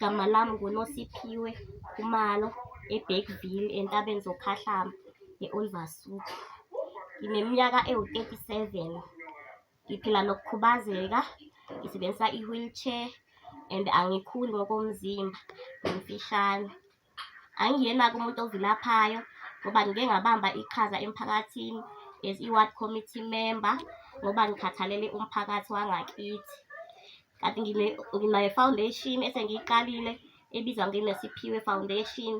Igama lami nguNosiphiwe Khumalo, eBergville, entabeni zoKhahlamba, e-Olivershoek. Ngineminyaka ewu-37, ngiphila nokukhubazeka, ngisebenzisa i-wheelchair and angikhuli ngokomzimba, ngimfishane. Angiyena-ke umuntu ovilaphayo, ngoba ngike ngabamba iqhaza emphakathini as i-ward committee member, ngoba ngikhathalele umphakathi wangakithi. Kanti nginayo i-foundation esengiyiqalile ebizwa ngeNosiphiwe Foundation,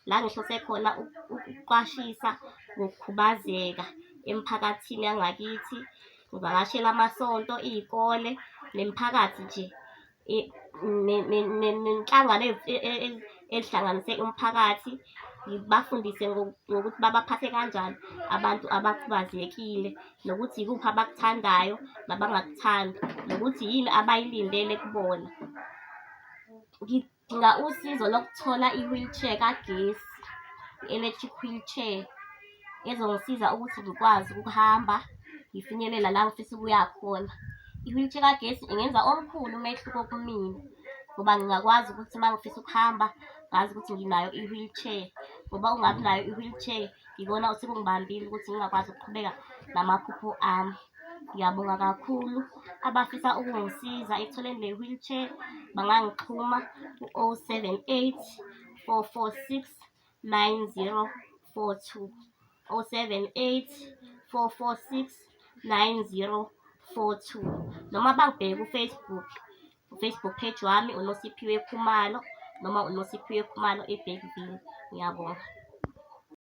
la ngihlose khona ukuqwashisa ngokukhubazeka emphakathini yangakithi, ngivakashele amasonto, iy'kole, nemiphakathi nje, nenhlangano ezihlanganise umphakathi, ngibafundise ngokuthi babaphathe kanjani abantu abakhubazekile, nokuthi ikuphi abakuthandayo nabangakuthandi, nokuthi yini abayilindele kubona. Ngidinga usizo lokuthola i-wheelchair kagesi, i-electric wheelchair, ezongisiza ukuthi ngikwazi ukuhamba, ngifinyelela la ngifisa ukuya khona. I-wheelchair kagesi ingenza omkhulu umehluko kumina, ngoba ngingakwazi ukuthi uma ngifisa ukuhamba, ngazi ukuthi nginayo i-wheelchair, ngoba ukungabi nayo i-wheelchair, ngibona sekungibambile ukuthi ngingakwazi ukuqhubeka namaphupho ami. Ngiyabonga kakhulu. Abafisa ukungisiza ekutholeni le wheelchair bangangixhuma ku-078 446 9042. 078 446 9042. Noma bangibheke ku-Facebook, u-Facebook page wami uNosiphiwe Khumalo noma uNosiphiwe Khumalo eBergville. Ngiyabonga.